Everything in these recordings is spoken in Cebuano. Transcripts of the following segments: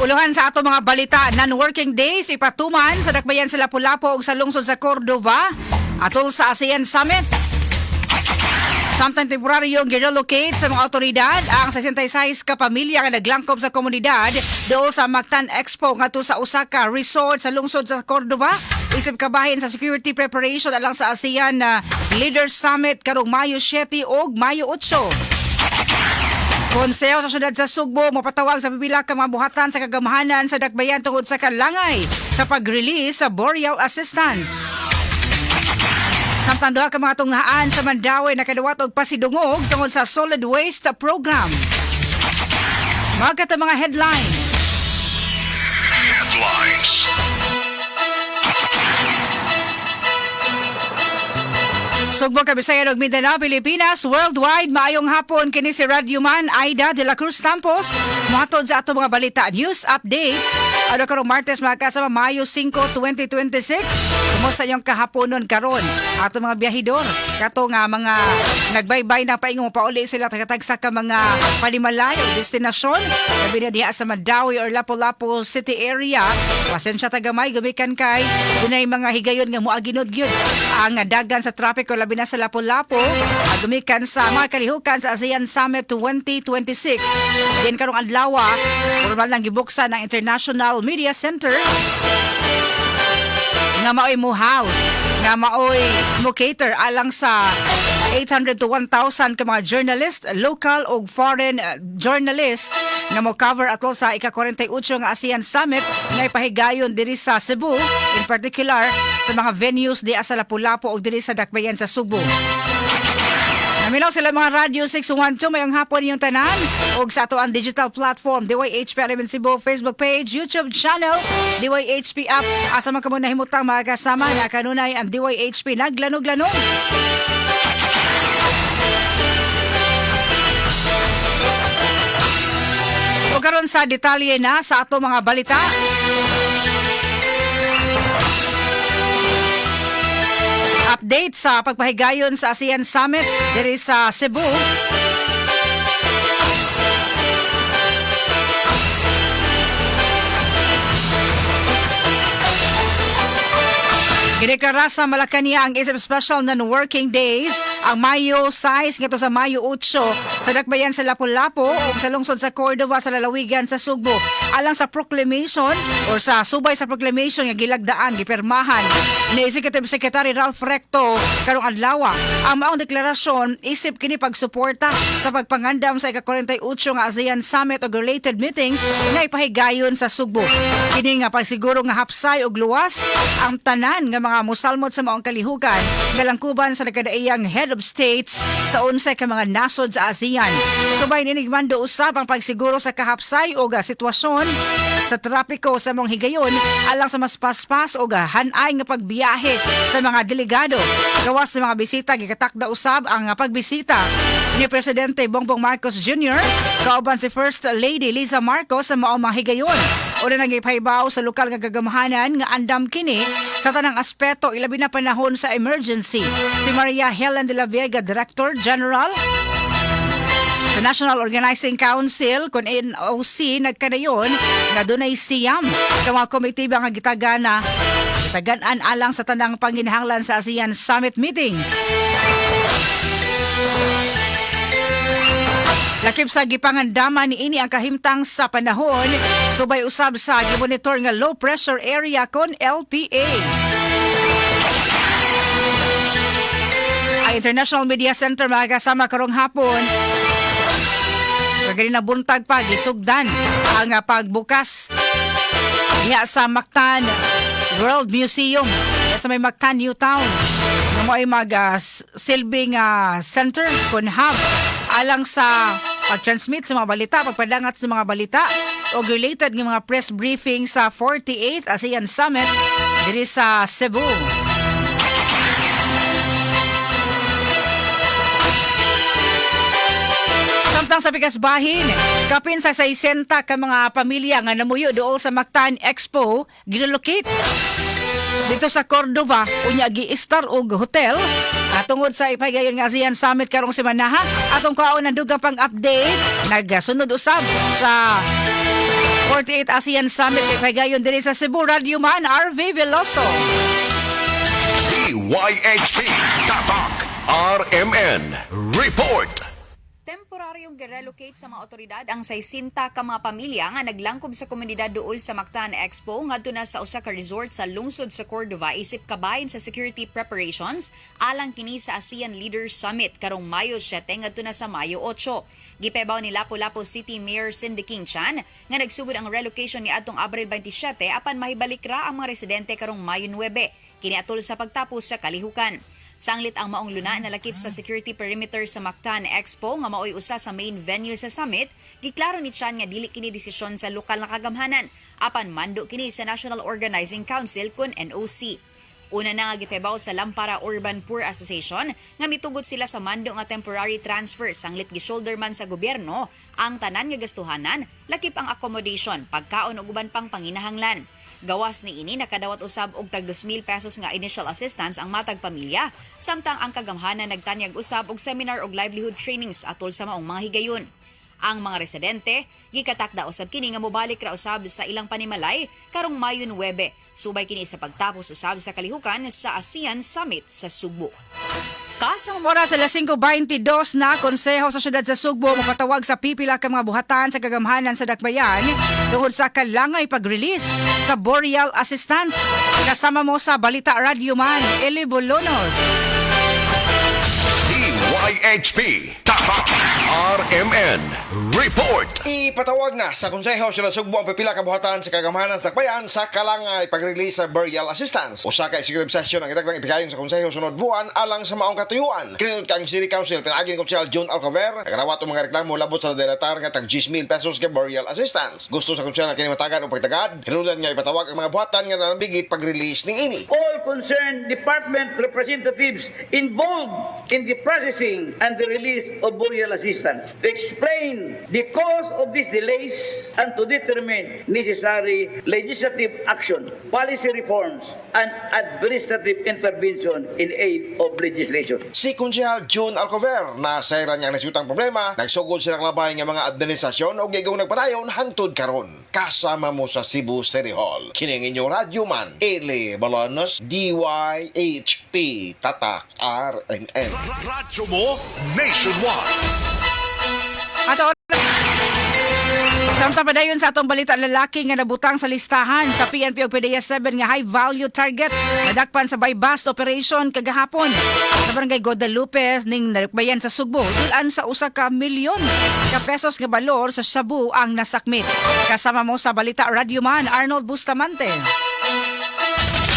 Uluhan sa ato mga balita, non-working days ipatuman sa dakbayan sa Lapu-Lapu ug sa lungsod sa Cordova atol sa ASEAN Summit. Samtang temporaryong girelocate sa mga otoridad ang 66 ka pamilya nga naglangkob sa komunidad dool sa Mactan Expo ngadto sa Osaka Resort sa lungsod sa Cordova, isip kabahin sa security preparation alang sa ASEAN Leaders Summit karong Mayo 7 ug Mayo 8. Konseho sa syudad sa Sugbo mapatawag sa pipila ka mga buhatan sa kagamhanan sa dakbayan tungod sa kalangay sa pag-release sa Boreal Assistance. Samtang duha ka mga tunghaan sa Mandaue nakadawat og pasidungog tungod sa solid waste program. Mga mga headlines. Headlines. Sugbo, Kabisayan ug Mindanao, Pilipinas, worldwide, maayong hapon. Kini si Radio Man Aida de la Cruz Tampos. Mohatod sa ato mga balita, news updates. Ano karong Martes, mga kasama, Mayo 5, 2026. Kumusta inyong kahaponon karon? Ato mga biyahidor, kato nga mga nagbaybay na paingon pauli sila tagatagsa ka mga panimalay o destinasyon, labi na diha sa Mandaue or Lapu-Lapu City area. Pasensya tagamay gumikan kay dunay mga higayon nga moaginod gyud ang dagan sa trapiko, labi na sa Lapu-Lapu, gumikan sa mga kalihukan sa ASEAN Summit 2026. Din karong adlaw, formal nang gibuksan ang International Media Center nga maoy mo house, nga maoy mo cater alang sa 800 to 1,000 ka mga journalist, local ug foreign journalists nga mo cover atol sa ika-48 nga ASEAN Summit nga ipahigayon diri sa Cebu, in particular sa mga venues di sa Lapu-Lapu ug diri sa Dakbayan sa Sugbo. Naminaw sila mga Radyo 612, mayong hapon yung tanan. Og sa ato ang digital platform, DYHP RMN Cebu, Facebook page, YouTube channel, DYHP app. Asa man kamo nahimutang, mga kasama, na kanunay ang DYHP naglanog-lanog. O karon sa detalye na sa ato mga balita. Update sa pagpahigayon sa ASEAN Summit diri sa Cebu. Gideklara sa Malacanang ang isip special non-working days ang Mayo 6 ngadto sa Mayo 8 sa dakbayan sa Lapu-Lapu ug sa lungsod sa Cordova sa lalawigan sa Sugbo, alang sa proclamation or sa subay sa proclamation nga gilagdaan, gipirmahan ni Executive Secretary Ralph Recto karong adlaw. Ang maong deklarasyon isip kini pagsuporta sa pagpangandam sa ika-48 nga ASEAN Summit ug related meetings nga ipahigayon sa Sugbo. Kini nga pagsiguro nga hapsay ug luwas ang tanan nga mga musalmot sa maong kalihukan nga langkuban sa nagkadaiyang head of states sa unsay ka mga nasod sa ASEAN. Subay niini, mando usab ang pagsiguro sa kahapsay o sitwasyon sa trapiko sa mong higayon alang sa mas paspas o hanay nga pagbiyahe sa mga delegado. Gawas sa mga bisita, gikatakda usab ang pagbisita ni Presidente Bongbong Marcos Jr. kauban si First Lady Liza Marcos sa maong mga higayon. Una nang ipahibaw sa lokal nga gagamhanan nga andam kini sa tanang aspeto, ilabi na panahon sa emergency. Si Maria Helen de la Vega, Director General sa National Organizing Council kon NOC, nagkanayon nga dunay 9 ka mga komitiba nga gitagana gitagan-an alang sa tanang panginahanglan sa ASEAN Summit meetings. Lakip sa gipangandama ni ini ang kahimtang sa panahon subay usab sa gimonitor nga low pressure area kon LPA. Ang International Media Center, mga kasama, karong hapon, kaganing buntag pa, gisugdan ang pagbukas diha sa Mactan World Museum diha sa may Mactan New Town nga mo ay mag silbing center kun hub alang sa pag-transmit sa mga balita, pagpadangat sa mga balita o related nga mga press briefing sa 48th ASEAN Summit diri sa Cebu. Samtang sa pikas bahin, kapin sa 600 ka mga pamilya nga namuyo dool sa Mactan Expo girelocate dito sa Cordova unya gi-istar og hotel tungod sa ipahigayon nga ASEAN Summit karong semanaha. Atong kaon ang dugang pang update, nagsunod usab sa 48 ASEAN Summit kay pagayon diri sa Cebu. Radyoman RV Veloso. DYHP Tatak RMN Report. Temporaryong girelocate sa mga otoridad ang 60 ka mga pamilya nga naglangkob sa komunidad duol sa Mactan Expo ngadto na sa usa ka resort sa lungsod sa Cordova isip kabahin sa security preparations alang kini sa ASEAN Leaders Summit karong Mayo 7 ngadto na sa Mayo 8. Gipahibaw ni Lapu-Lapu City Mayor Cindy King Chan nga nagsugod ang relocation ni adtong Abril 27 apan mahibalik ra ang mga residente karong Mayo 9 kini atol sa pagtapos sa kalihukan. Sanglit ang maong luna nalakip sa security perimeter sa Mactan Expo nga maoy usa sa main venue sa summit, giklaro ni Chan nga dili kini desisyon sa lokal na kagamhanan apan mando kini sa National Organizing Council kun NOC. Una na nga gipahibaw sa Lampara Urban Poor Association nga mitugot sila sa mando nga temporary transfer sanglit gi-shoulder man sa gobyerno ang tanan nga gastuhanan lakip ang accommodation, pagkaon ug uban pang panginahanglan. Gawas ni ini, nakadawat usab og tag 2,000 pesos nga initial assistance ang matag pamilya, samtang ang kagamhanan nagtanyag usab og seminar og livelihood trainings atol sa maong mga higayon. Ang mga residente gikatakda usab kini nga mobalik ra usab sa ilang panimalay karong Mayo 9. Subay kini sa pagtapos usab sa kalihukan sa ASEAN Summit sa Sugbo. Kasang oras, alas 5:22 na, Konseho sa Syudad sa Sugbo mapatawag sa pipila ka mga buhatan sa kagamhanan sa Dakbayan tungod sa kalangay pag-release sa burial assistance. Kasama mo sa Balita, Radyoman Eli Bolonos. DYHP Tatak RMN Report. Ipatawag na sa Konseho sila Sugbo ang pipila ka buhatan sa kagamhanan sa Dakbayan sa kalangay pag-release sa burial assistance. Usa ka executive session ang itakdang ipikayon sa Konseho sunod buwan alang sa maong katuyuan. Kinunod ka ang City Council pinaagi ni Konsehal John Alcover nagadawat og mga reklamo labot sa delatar nga tag 10,000 pesos ka burial assistance. Gusto sa konsehal nga kini matagan og pagtagad. Hinungdan nga ipatawag ang mga buhatan nga nanambigit pag-release ni ini. All concerned department representatives involved in the processing and the release of burial assistance to explain the cause of these delays and to determine necessary legislative action, policy reforms, and administrative intervention in aid of legislation. Si Konsehal June Alcover na sayran nga nasutang problema, nagsugod silang labay nga mga administrasyon og igong nagpadayon hangtod karon. Kasama mo sa Cebu City Hall. Kini ang inyong radyo man, Eli Bolonos, DYHP, Tatak RMN. Radyo mo nationwide. Ato samtang padayon sa atong balita, lalaki nga nabutang sa listahan sa PNP ug PDEA 7 nga high value target nadakpan sa buy-bust operation kagahapon sa Barangay Guadalupe ning Dakbayan sa Sugbo. Dul-an sa 1 ka milyon ka pesos nga balor sa shabu ang nasakmit. Kasama mo sa Balita, Radyoman Arnold Bustamante.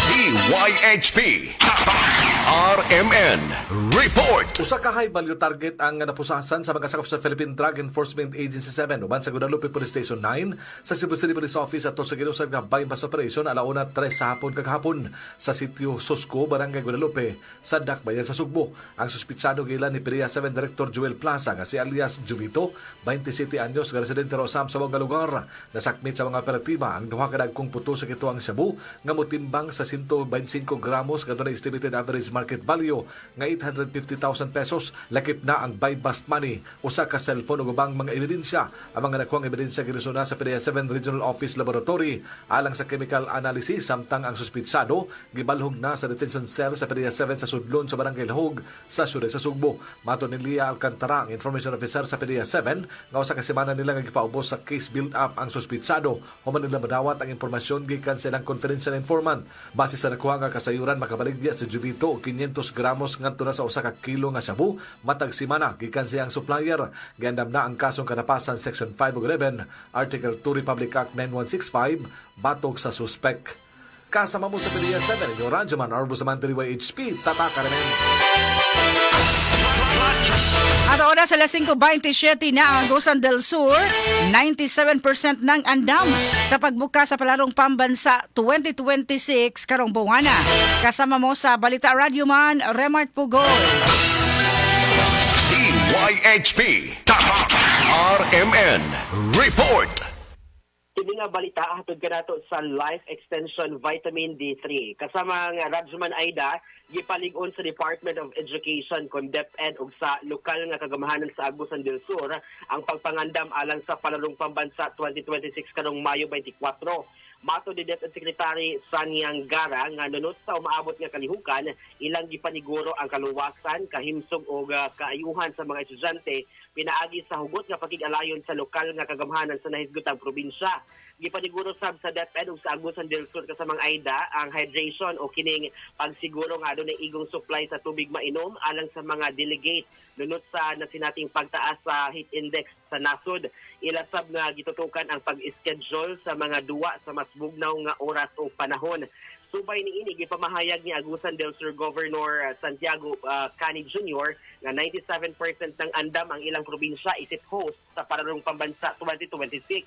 DYHP Tatak RMN Report. Usa ka high value target ang napusasan sa mga sakop sa Philippine Drug Enforcement Agency 7 uban sa Guadalupe Police Station 9 sa Cebu City Police Office ato sa gilusad nga buy-bust operation alauna 3 sa hapon kagahapon sa sitio Susco, Barangay Guadalupe sa Dakbayan sa Sugbo. Ang suspitsado giila ni PDEA 7 Director Joel Plaza nga si alias Juvito, 27 anyos, nga residente ra usab sa mga lugar. Nasakmit sa mga operatiba ang duha ka dagkong puto sa kituang shabu nga motimbang sa 125 gramos nga dunay estimated average market value nga 850,000 pesos, lakip na ang buy bust money, usa ka cellphone ug ubang mga ebidensya. Ang mga nakuhang ebidensya giresona sa PDEA 7 Regional Office Laboratory alang sa chemical analysis, samtang ang suspitsado gibalhog na sa detention cell sa PDEA 7 sa sudlon sa Barangay Lahug sa syudad sa Sugbo. Matod ni Lia Alcantara, ang information officer sa PDEA 7, nga usa ka semana nila nga gipaubos sa case build up ang suspitsado human nila madawat ang impormasyon gikan sa ilang confidential informant. Base sa nakuha nga kasayuran, makabaligya si Juvito og 500 gramos ngadto na sa 1 ka kilo nga shabu matag semana gikan siyang supplier. Giandam na ang kasong kanapasan Section 5 ug 11, Article 2, Republic Act 9165 batok sa suspect. Kasama mo sa PDEA 7, inyong Radyoman Arbo sa DYHP, Tatak RMN. At oras, alas 5:27 na. Ang Agusan del Sur, 97% ng andam sa pagbuka sa Palarong Pambansa 2026 karong buwana. Kasama mo sa Balita, Radyoman Remart Pugol. DYHP Tatak RMN Report. Kini Kini nga balita hatod kanato sa Life Extension Vitamin D3. Kasama nga Radyoman Aida, gipalig-on sa Department of Education kon DepEd ug sa lokal nga kagamahanan sa Agusan del Sur ang pagpangandam alang sa Palarong Pambansa 2026 karong Mayo 24. Matod ni DepEd Secretary Sonny Angara nga nunot sa umaabot nga kalihukan, ilang gipaniguro ang kaluwasan, kahimsog o kaayuhan sa mga estudyante pinaagi sa hugot nga pakig-alayon sa lokal nga kagamhanan sa nahisgutang probinsya. Gipaniguro sab sa DepEd ug sa Agusan del Sur, kasamang Aida, ang hydration o kining pagsiguro nga adunay igong supply sa tubig mainom alang sa mga delegate nunot sa nasinating pagtaas sa heat index sa nasod. Ila sab nga gitutukan ang pag-schedule sa mga duwa sa mas bugnaw nga oras o panahon. Subay niini, gipamahayag ni Agusan del Sur Governor Santiago Cani Jr. nga 97% ng andam ang ilang probinsya isip host sa Palarong Pambansa 2026.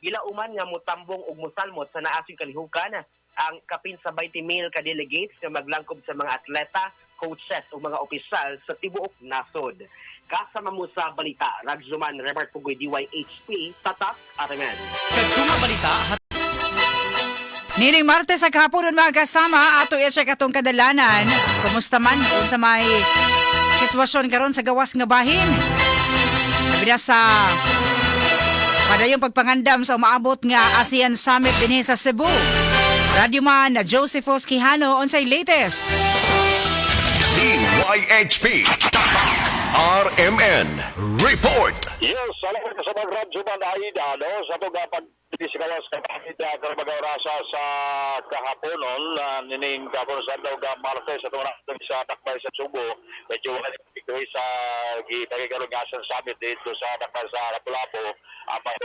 Gilauman nga mutambong ug musalmot sa naasoy kalihukan ang kapin sa 20 mil ka delegates nga maglangkob sa mga atleta, coaches ug mga opisyal sa tibuok nasod. Kasama mo sa balita, Radyoman Robert Pugoy, DYHP, Tatak, RMN. Kadto nga balita. Nining Martes sa kahapon, mga kasama, ato i-check atong kadalanan. Kumusta man kung sa may sitwasyon karon sa gawas nga bahin? Labi na sa padayong pagpangandam sa umaabot nga ASEAN Summit dinhi sa Cebu. Radyoman na Josephus Quijano, unsay latest? DYHP Tatak RMN Report. Yes, salamat sa mga Radyoman Aida, no? Sa itong pag sa kapatid karong orasa sa kahaponon, nining kahapon sa adlaw ga Martes, atong natin sa Dakbay sa Sugbo, medyo wala ni sa gitagi karon nga ASEAN Summit dito sa Dakbay sa Lapu-Lapu. Mas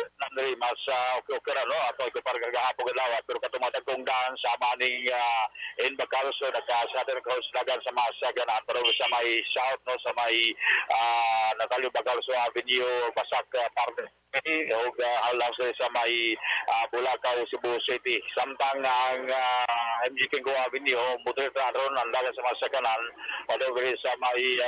mas okay okay ra, no, ato ikumpara kagahapon adlaw, pero katong daan sa maning in Bacalso nagka sa atin dagan sa Masagan pero sa may south, no, sa may Natalio Bacalso Avenue, Basak Parde ug alang sa may Bulacau, Cebu City. Samtang ang MG Kingo Avenue, moderate ron ang dagan sa masakanan padung sa may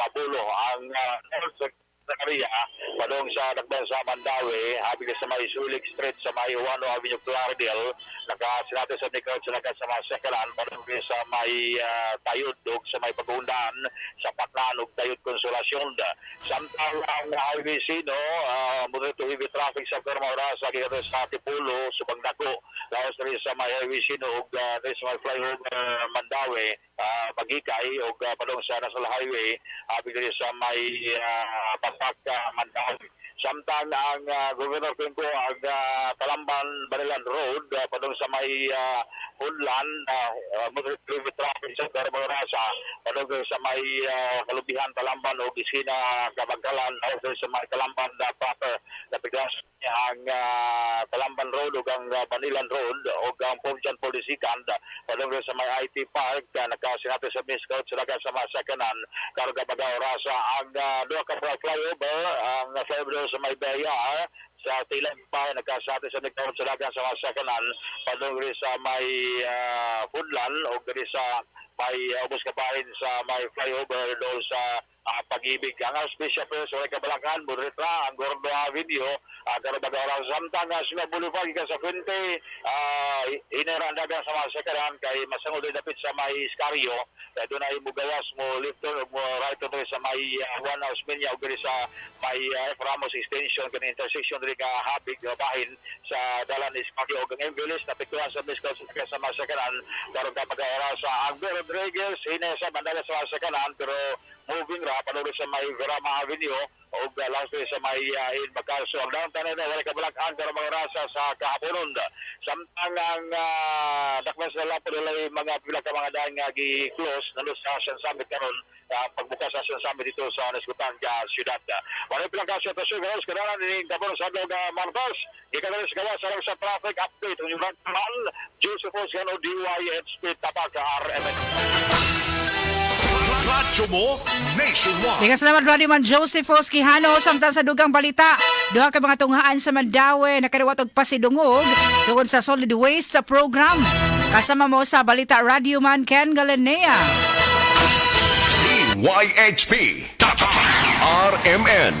Mabulo. Ang north Zacaria, padung sa Dakbayan sa Mandaue, habi sa may Sulik Street, sa may Ouano Avenue, Plaridel, nakasinati sa Nicole sa sa Masakalan, padung sa may Tayud ug sa may Pagundaan, sa Patlan ug Tayud Consolacion. Samtang ang Highway C, no, moderate to heavy traffic sa pirma oras gikan sa Tipulo, Subang Dako, laos diri sa may Highway C, no, ug diri sa may flyover Mandaue, Magikay ug padung sa National Highway, habi diri sa may Basak, Mandaue. Samtang ang Governor Quinco, ang Talamban Barilan Road, padung sa may Hunlan, moderate to heavy traffic sa pirma orasa, padung sa may Kalubihan, Talamban ug Isina Kabangkalan, laos sa may Talamban proper. Napiglas niya ang Talamban Road ug ang Banilan Road ug ang Pope John Paul II padung sa may IT Park, nakasinati sa Miss Scout sa sa masakanan karon baga orasa. Ang duha ka flyover, ang flyover sa may BIR sa Tilan pa, nagkasati sa nagkaroon sa dagan sa masakanan padung sa may Funlan o diri sa may ubos kabahin sa may flyover doon sa Pag-ibig. Ang Archbishop sa way Kabalakan, moderate ra ang Gordo Avenue, karon baga oras. Samtang Sima Boulevard gikan sa Fuente, hinay ra dagan sa masakanan kay masangol din dapit sa may Escario. Kay doon ay mugawas mo left turn o mo right turn diri sa may Juan Osmeña o diri sa may F. Ramos Extension kani intersection diri ka habig bahin sa dalan Escario ug ang MVLS napiktuhan sa Miss sa masakanan karon ka baga oras. Ang B. Rodriguez, hinay sa bandala sa masakanan pero moving ra padung sa may Verama Avenue o laos sa may in Bacalso. Ang downtown na wala kabalakan karon mga rasa sa kahaponon. Samtang ang Dakbayan sa Lapu, walay mga pila ka mga daan nga gi-close na sa ASEAN Summit karon, pagbukas sa ASEAN Summit dito sa Nasgutan ka siyudad. Wala pila ka sa Tasugos kadalan ni Gabon sa adlaw nga Martes. Gikan sa gawas sa traffic update ang inyong Joseph Oscano, DYHP Tapak RMN. Radyo mo Nationwide. Daghang salamat, Radyoman Joseph Quijano. Samtang sa dugang balita, duha ka mga tunghaan sa Mandaue nakadawat og pasidungog tungod sa solid waste sa program. Kasama mo sa balita, Radyoman Ken Galanea. DYHP Tatak RMN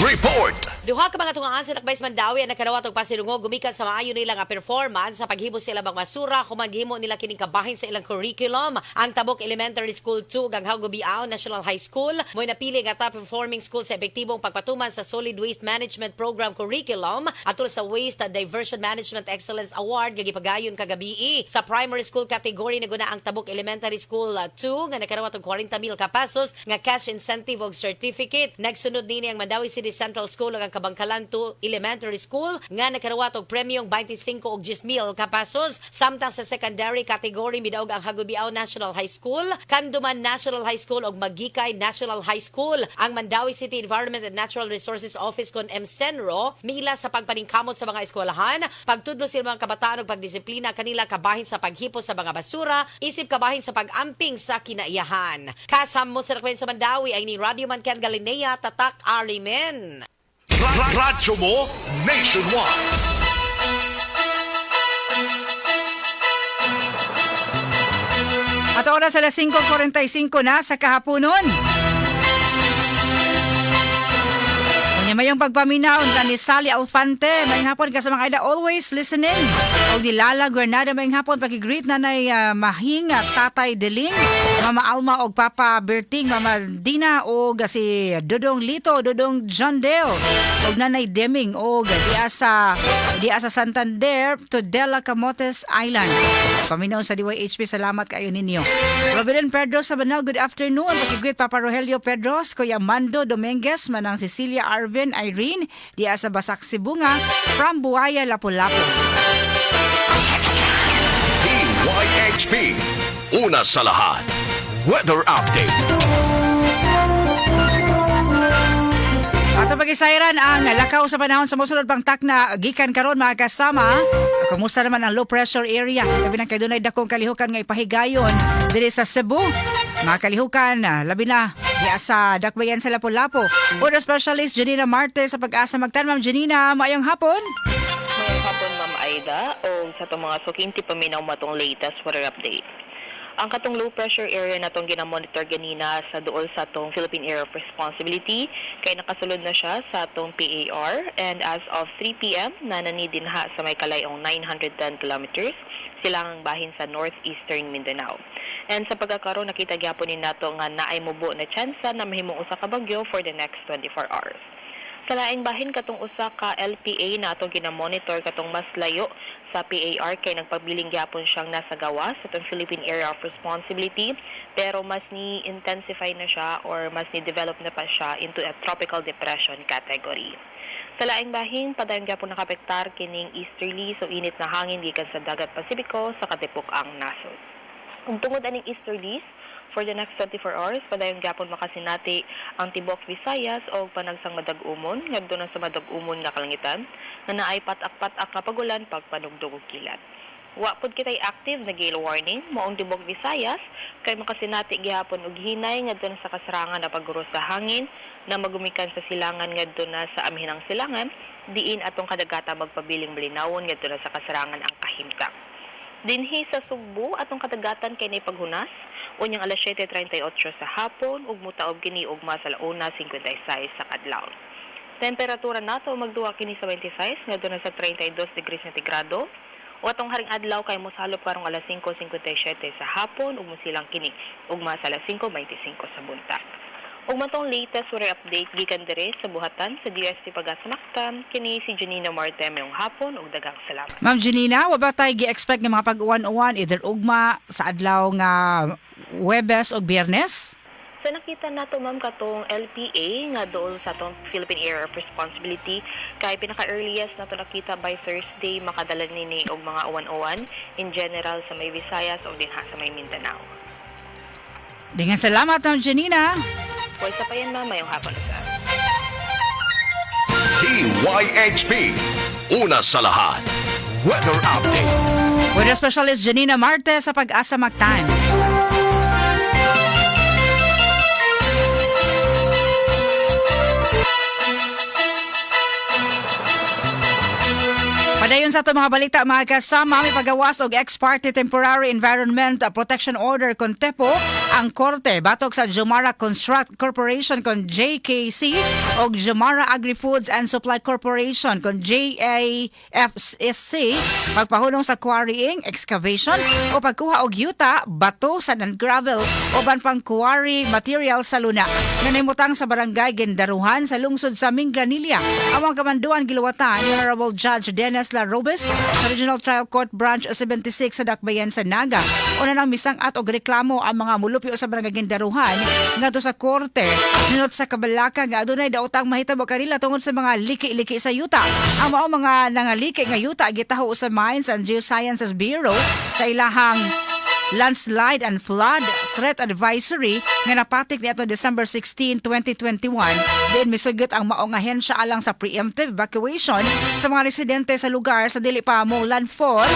Report. Duha ka mga tungaan sa Dakbay sa Mandawi ang nakadawat og pasilungog gumikan sa maayo nila nga performance sa paghimo sa ilang mga basura human gihimo nila kining kabahin sa ilang curriculum. Ang Tabok Elementary School 2 ug ang Hagobiao National High School mo'y napili nga top performing school sa epektibong pagpatuman sa Solid Waste Management Program curriculum atol sa Waste Diversion Management Excellence Award nga gipagayon kagabi. Sa primary school category, naguna ang Tabok Elementary School 2 nga nakadawat og 40,000 ka pesos nga cash incentive og certificate. Nagsunod nini ang Mandaue City Central School ug ang Kabangkalan 2 Elementary School nga nakadawat og premyong 25 og 10,000 ka pesos. Samtang sa secondary category, midaog ang Hagobiao National High School, Canduman National High School ug Maguikay National High School. Ang Mandaue City Environment and Natural Resources Office kon MCENRO miila sa pagpaningkamot sa mga eskwelahan, pagtudlo sa mga kabataan ug pagdisiplina kanila kabahin sa paghipos sa mga basura, isip kabahin sa pag-amping sa kinaiyahan. Kasamo sa sa Mandaue ay ni Radio Man Ken Galinea, Tatak RMN. Radyo mo nationwide. At oras, alas 5:45 na sa kahaponon. Unya, mayong pagpaminaw na ni Sally Alfante. Mayong hapon ka sa mga ida, always listening. O ni Lala Granada, mayong hapon. Paki-greet na nay Mahing at Tatay Deling, Mama Alma og Papa Berting, Mama Dina og si Dudong Lito, Dudong John Dale, og Nanay Deming og dia sa Santander to Dela Camotes Island. Paminaw sa DYHP, salamat kayo ninyo. Robin Pedro sa Banal, good afternoon. Paki-greet Papa Rogelio Pedros, Kuya Mando Dominguez, Manang Cecilia Arvin, Irene, dia sa Basak Sibunga, from Buaya, Lapu-Lapu. DYHP. Una sa lahat. Weather Update. Ato pag-isayran ang lakaw sa panahon sa mosunod pang takna gikan karon, mga kasama. Kumusta naman ang low pressure area? Labi na kay dunay dakong kalihukan nga ipahigayon diri sa Cebu. Mga kalihukan, labi na diya sa Dakbayan sa Lapu-Lapu. Weather specialist Janina Marte sa Pag-asa Mactan. Ma'am Janina, maayong hapon. Mayong hapon, Ma'am Aida, o sa itong mga suking paminaw matong latest weather update. Ang katong low pressure area na tong ginamonitor ganina sa duol sa atong Philippine Area of Responsibility kay nakasulod na siya sa atong PAR and as of 3 p.m. nanani dinha sa may kalayong 910 kilometers silangang bahin sa northeastern Mindanao. And sa pagkakaroon, nakita gyapon ni nato nga naay mubo na tsansa na mahimong usa ka bagyo for the next 24 hours. Sa laing bahin, katong usa ka LPA na atong ginamonitor katong mas layo sa PAR kay nagpabiling gyapon siyang nasa gawas sa atong Philippine Area of Responsibility, pero mas ni intensify na siya or mas ni develop na pa siya into a tropical depression category. Sa laing bahin, padayon gyapon nakapektar kining easterly, so init na hangin gikan sa dagat Pasipiko sa katipok-ang nasod. Kung tungod aning easterlies, for the next 24 hours, padayon gyapon makasinati ang tibok Visayas o panagsang madag-umon ngadto na sa madag-umon nga kalangitan nga naay patak-patak nga pagulan pagpanugdog og kilat. Wa pud kitay active na gale warning, maong tibok Visayas kay makasinati gihapon og hinay ngadto na sa kasarangan na pagguros sa hangin na magumikan sa silangan ngadto na sa amihanang silangan, diin atong kadagata magpabiling malinawon ngadto na sa kasarangan ang kahimtang. Dinhi sa Sugbo, atong kadagatan kay paghunas unyang alas 7:38 sa hapon ug mutaob kini ugma sa 1:56 sa kadlawon. Temperatura nato magduwa kini sa 26 ngadto na sa 32 degrees sentigrado. O atong haring adlaw kay mosalop karong alas 5:57 sa hapon ug mosilang kini ugma sa alas 5:25 sa buntag. Ug matong latest weather update gikan diri sa buhatan sa DOST Pag-asa Mactan, kini si Janina Marte, mayong hapon ug daghang salamat. Ma'am Janina, wa ba tayo gi-expect nga mga pag-uwan-uwan either ugma sa adlaw nga Webes o Biyernes? Sa nakita nato, ma'am, katong LPA nga dool sa atong Philippine Area of Responsibility kay pinaka-earliest nato nakita by Thursday makadala nini og mga uwan-uwan in general sa may Visayas o dinha sa may Mindanao. Daghang salamat, Ma'am Janina. Hoy sa payan, ma'am, mayong hapon sa. DYHP. Una sa lahat. Weather Update. Weather specialist Janina Marte sa Pag-asa Mactan. Padayon. Padayon sa ato mga balita, mga kasama, may pagawas og ex parte temporary environment protection order kon TEPO ang korte batok sa Jomara Construct Corporation kon JKC og Jomara Agri-Foods and Supply Corporation kon JAFSC pagpahunong sa quarrying, excavation o pagkuha og yuta, bato, sand and gravel o pang quarry material sa luna nga nahimutang sa barangay Gendaruhan sa lungsod sa Minglanilla. Ang mga kamanduan giluwatan ni Honorable Judge Dennis La Robes sa Regional Trial Court Branch 76 sa Dakbayan sa Naga. Una nang misang-at og reklamo ang mga mulupyo sa barangay Gendaruhan ngadto sa korte sinot sa kabalaka nga adunay daotang mahitabo kanila tungod sa mga liki-liki sa yuta. Ang mao mga nangaliki nga yuta gitaho sa Mines and Geosciences Bureau sa ilahang Landslide and Flood Threat Advisory nga napatik niadto December 16, 2021, diin misugyot ang maong ahensya alang sa preemptive evacuation sa mga residente sa lugar sa dili pa mo landfall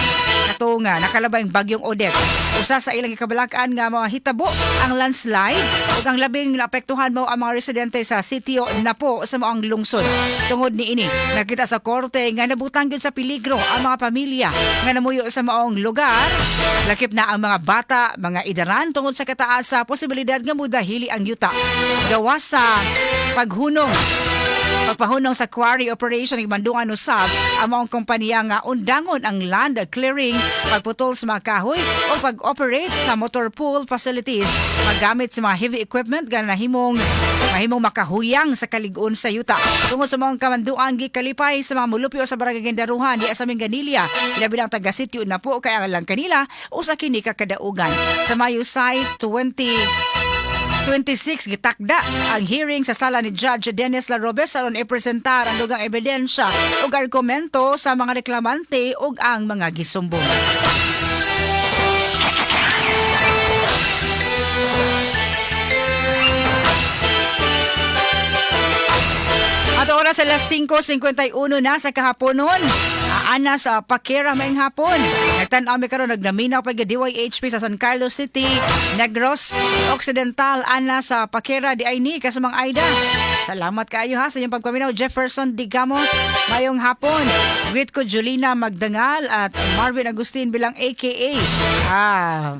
kato nga nakalabayng bagyong Odette. Usa sa ilang gikabalak-an nga mga hitabo ang landslide ug ang labing naapektuhan mao ang mga residente sa sitio Napo sa maong lungsod. Tungod niini, nakita sa korte nga nabutang gyud sa peligro ang mga pamilya nga namuyo sa maong lugar, lakip na ang mga bata, mga idaran tungod sa kataas sa posibilidad nga mudahili ang yuta. Gawas sa pagpahunong sa quarry operation, gimandungan usab ang maong kompanya nga undangon ang land clearing, pagputol sa mga kahoy o pag-operate sa motor pool facilities, paggamit sa mga heavy equipment nga nahimong mahimong makahuyang sa kalig-on sa yuta. Tungod sa mga kamanduan, gikalipay sa mga mulupyo sa barangay Gendaruhan di sa Minglanilla, ilabi ang taga sitio Napo, kay ang lang kanila usa kini ka kadaugan. Sa Mayo 6, 2026 gitakda ang hearing sa sala ni Judge Dennis Larobes aron ipresentar ang dugang ebidensya ug argumento sa mga reklamante ug ang mga gisumbong. At oras alas 5:51 na sa kahaponon. Ana sa Pakera, maayong hapon. Nagtan-aw mi karon, nagnaminaw pa DYHP sa San Carlos City, Negros Occidental. Ana sa Pakera di ay ni kasamang Aida. Salamat kaayo ha sa inyong pagpaminaw. Jefferson Digamos, mayong hapon. Greet ko Julina Magdangal at Marvin Agustin bilang AKA. Ah,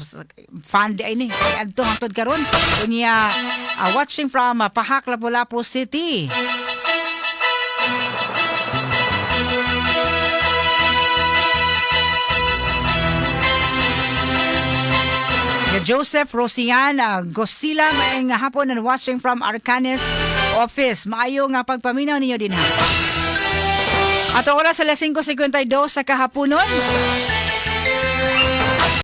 fan di ay ni. Ay adto hangtod karon. Unya watching from Pahak, Lapu-Lapu City. Joseph Rosiana Gosila, maayong hapon and watching from Arcanes office. Maayo nga pagpaminaw ninyo din ha. At oras alas 5:52 sa kahaponon.